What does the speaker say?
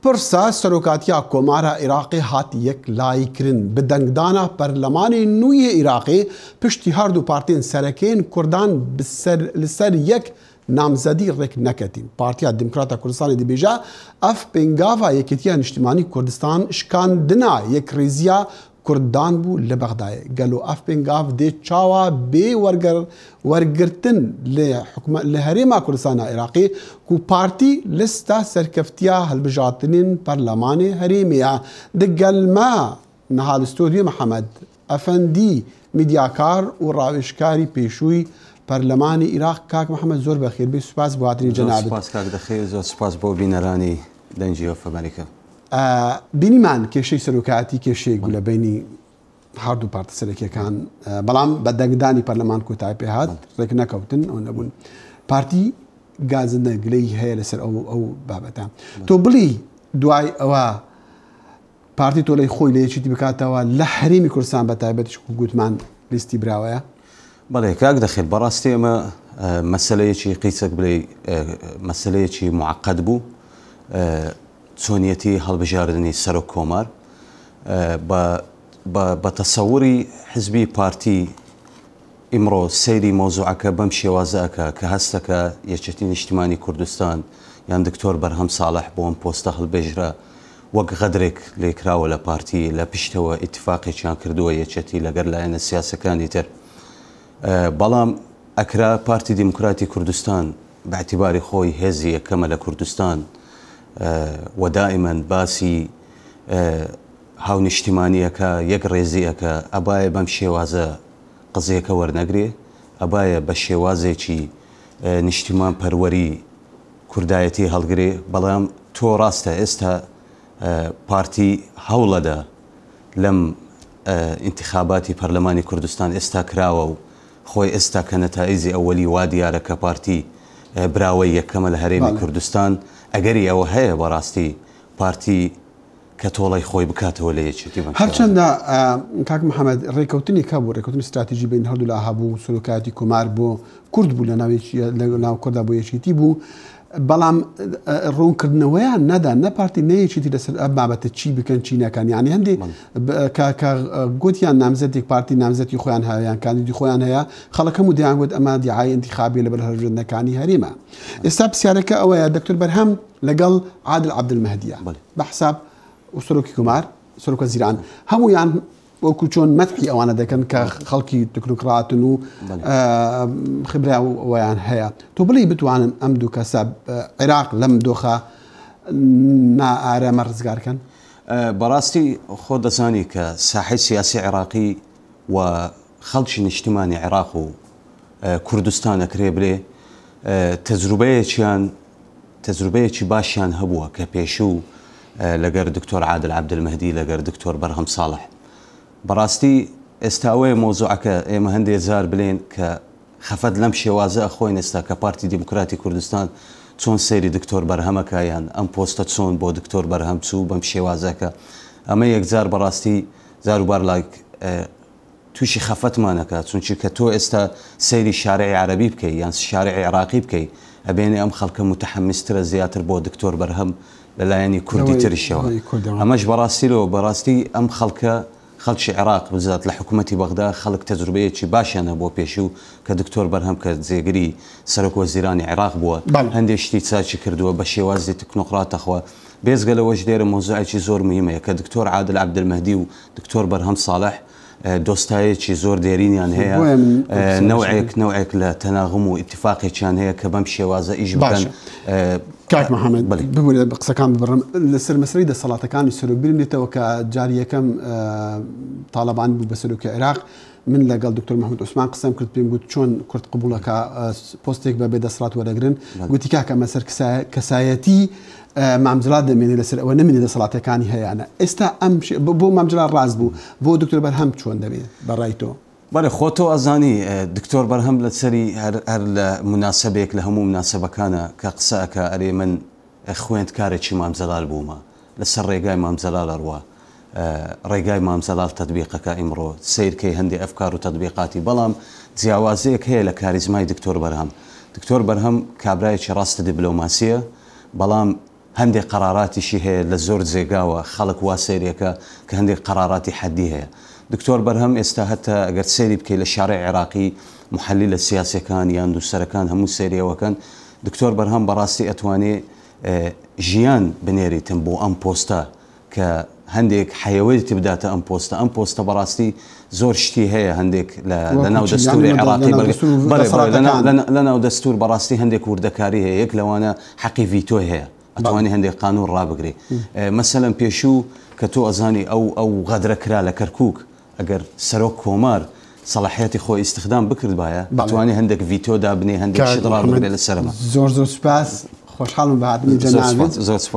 Pirsa serokatiya Komara Iraqê hat yeklayîkirin bi dengdana perlemanê nû yê Iraqê piştî her du partiyên serekeyên Kurdan bi ser li ser yek namzedî rêk neketîn. Partiya Demokrata Kurdistanê dibêje ev pêngava Yekîtiya Niştimanî Kurdistan şikandina yekrêziya Kurdan bû li Bexdayê. Gelo ev pêngav dê çawa bê wergirtin li li Herêma Kurdistana Iraqê ku partî lista serkeftiya hilbijartinên perlemanê herêmê ye? Di gel me niha li stodyoyê Mihemed Efendî mîdyakar û rawêjkarî pêşûyî perlemanê Iraq kak Mihemed zor bexêr bê spas bo hatinê cenabit. Zor spas kak Dexêr zor spas bo bîneranî Dengê of Amerîka. بینیمان کێشەی سەرۆکایەتی کێشەیەک بوو لە بینی هەردوو پارتە سەرەکیەکان بەڵام بە دەنگدانی پەرلەمان کۆتای پێهات ڕێک نەکەوتن ئەو نەبوون پارتی گازندە گلەی هەیە لەسەر ئەو ئەو بابەتە تۆ بڵی دوای ئەوە پارتی تۆلەی خۆی لە یەکێتی بکاتەوە لە هەرێمی کوردستان بە تایبەتیش گوتمان لیستی براوەیە بەڵێ کاک دەخیل بەڕاستی ئەمە مەسەلەیەکی قیچەک بلێی مەسەلەیەکی معقد بوو چۆنیەتی هەڵبژاردنی سەرۆک کۆمار بە بە تەسەوری حزبی پارتی ئیمڕۆ سەیری مەوزوعەکە بەم شێوازە ئەکا کە هەستەکە یەکێتی نیشتیمانی کوردستان یان دکتۆر بەرهەم ساڵح بۆ ئەم پۆستە هەڵبێژرا وەک غەدرێک لێکراوە لە پارتی لە پشتەوە ئیتفاقێکیان کردووە یەکێتی لەگەر لایەنە سیاسەکانی تر بەڵام ئەکرا پارتی دیموکراتی کوردستان بە ئیعتیباری خۆی هێزی یەکەمە لە کوردستان و دائیمەن باسی هاونیشتیمانیەکە یەک ڕێزی ئەکا ئەبایە بەم شێوازە قزیەکە وەرنەگرێ ئەبایە بە شێوازێکی نیشتیمان پەروەری کوردایەتی هەڵگرێ بەڵام تۆ ڕاستە ئێستا پارتی هەوڵەدا لەم ئینتخاباتی پەرلەمانی کوردستان ئێستا کراوە و خۆی ئێستا کە نەتائیجی ئەوەلی وا دیارە کە پارتی براوەی یەکەمە لە هەرێمی کوردستان ئەگەری ئەوە هەیە بەڕاستی پارتی کە تۆڵەی خۆی بکاتەوە لە یەکێتی بەم شێوازە. هەرچەندە کاک محەمەد ڕێکەوتنێک هەبوو، ڕێکەوتنی ستراتیژی بەین هەردوولا هەبوو، سەرۆکایەتی کۆمار بۆ کورد بوو لەناو لەناو کوردا بۆ یەکێتی بوو، بەڵام ڕوونکردنەوەیان نەدا نە پارتی نە یەکێتی لەسەر ئەم بابەتە چی بکەن چی نەکەن، یانی هەندێک کە گوتیان نامزەدێک پارتی نامزەدی خۆیان هەیە یان کاندیدی خۆیان هەیە، خەڵک هەموو دەیانگوت ئەمە دیعای ئینتیخابیە لەبەر هەڵبژاردنەکانی هەرێمە. ئێستا پرسیارەکە ئەوەیە دکتۆر بەرهەم لەگەڵ عادل عەبدولمەهدیە بە حساب و سەرۆکی کۆمار سەرۆک وەزیران هەموویان وەکو چۆن مەدحی ئەوانە دەکەن کە خەڵکی تکنوکراتن و خبرا ویان هەیە تۆ بڵێ بتوانن ئەم دوو کەسە عێراق لەم دۆخە نائارامە ڕزگارکەن؟ بەڕاستی خۆ دەزانی کە ساحەی سیاسی عێراقی و خەڵکی نیشتیمانی عێراق و کوردستان ئەکرێ بلێ تەجروبەیەکیان تەجروبەیەکی باشیان هەبووە کە پێشوو لەگەر دکتۆر عادل عەبدولمەهدی لەگەر دکتۆر بەرهەم ساڵح بەڕاستی ئێستا ئەوەیە مەوزوعەکە ئێمە هەندێ جار بلێن کە خەفەت لەم شێوازە ئەخۆین ئێستا کە پارتی دیموکراتی کوردستان چۆن سەیری دکتۆر بەرهەمەکە یان ئەم پۆستە چۆن بۆ دکتۆر بەرهەم چوو بەم شێوازەکە ئەمە یەکجار بەڕاستی جاروبار لایک توشی خەفەتمان ئەکا چونکی کە تۆ ئێستا سەیری شارعی عەرەبی بکەی یان شارعی عێراقی بکەی ئەبێنێ ئەم خەڵکە موتەحەمیسترە زیاتر بۆ دکتۆر بەرهەم لە لایەنی کوردی ترشەوە ئەمەش بەڕاستی لۆ بەڕاستی ئەم خەڵکە خەڵکی عێراق بزات لە حکومەتی بەغدا خەڵک تەجروبەیەکی باشیان هەبووە پێشوو کە دکتۆر بەرهەم کە جێگری سەرۆک وەزیرانی عێراق بووە هەندێ شتی چاکی کردووە بە شێوازی تکنۆقراتەخوا بێجگە لەوەش لێرە مەوزوعێکی زۆر مهمەیە کە دکتۆر عادل عەبدولمەهدی و دکتۆر بەرهەم ساڵح دۆستایەکی زۆر دێرینیان هەیە، نەوعێک نەوعێک لە تەناغم و ئیتفاقێکیان هەیە کە بەم شێوازە ئیش بکەن. کاک محەمەد ببورە قسەکان ببڕم لەسەر مەسەلەی دەسەڵاتەکانی سەرۆک بیرم دێتەوە کە جاری یەکەم تاڵەبانی بوو بە سەرۆکی عێراق من لەگەڵ دکتۆر محمود عوسمان قسەم کرد پێم گوت چۆن کورد قبوڵەکە پۆستێک بە بێ دەسەڵات وەرەگرن گوتی کاکە ئەمە سەر کەسایەتی مام جەلال دەمێنێ لەسەر ئەوە نەمێنێ دەسەڵاتەکانی هەیانە ئێستا ئەم بۆ مام جەلال ڕاست بوو بۆ دکتۆر بەرهەم چۆن دەبێ بە ڕای تۆ؟ بەڵێ خۆ تۆ ئەزانی دکتۆر بەرهەم لە سەری هەر هەر لە موناسەبێک لە هەموو موناسەبەکانە کە قسە ئەکا ئەرێ من خوێندکارێکی مام جەلال بوومە لە سەر ڕێگای مام جەلال ئەڕوا ڕێگای مام جەلال تەتبیق ئەکا ئیمڕۆ سەیر کەی هەندێ ئەفکار و تەتبیقاتی بەڵام جیاوازیەک هەیە لە کاریزمای دکتۆر بەرهەم دکتۆر بەرهەم کابرایەکی ڕاستە دیبلۆماسیە بەڵام. هەندێک قەراراتیشی هەیە لە زۆر جێگاوە خەڵک وا سەیرێکە کە هەندێک قەراراتی حەدی هەیە. دکتۆر بەرهەم ئێستا هەتا ئەگەر سەیری بکەی لە شارع عێراقی موحەلیلە سیاسیەکان یان نووسەرەکان هەموو سەیری ئەوەکەن دکتۆر بەرهەم بەڕاستی ئەتوانێ ژیان بنێریتن بۆ ئەم پۆستە کە هەندێک حەیەوەیتی بداتە ئەم پۆستە ئەم پۆستە بەڕاستی زۆر شتی هەیە هەندێک لە لەناو دەستوری عێراقی لەناو دەستور بەڕاستی هەندێک وردەکاری هەیە یەک لەوانە حەقی ڤیتۆی هەیە ئەتوانی هەندێک قانون ڕابگری مەسەلەن پێشوو کە تۆ ئەزانی ئەو ئەو غەدرە کرا لە کەرکک ئەگەر سەرۆک کۆمار سەڵاحیەتی خۆی ئیستخدام بکردبایە ئەتوانی هەندێک ڤیتۆ دابنێ هەندێک شت ڕابگرێ لەسەرمە. زۆر زۆر سوپاس خۆشحاڵم بە هاتنی جەنابت. زۆر سوپاس.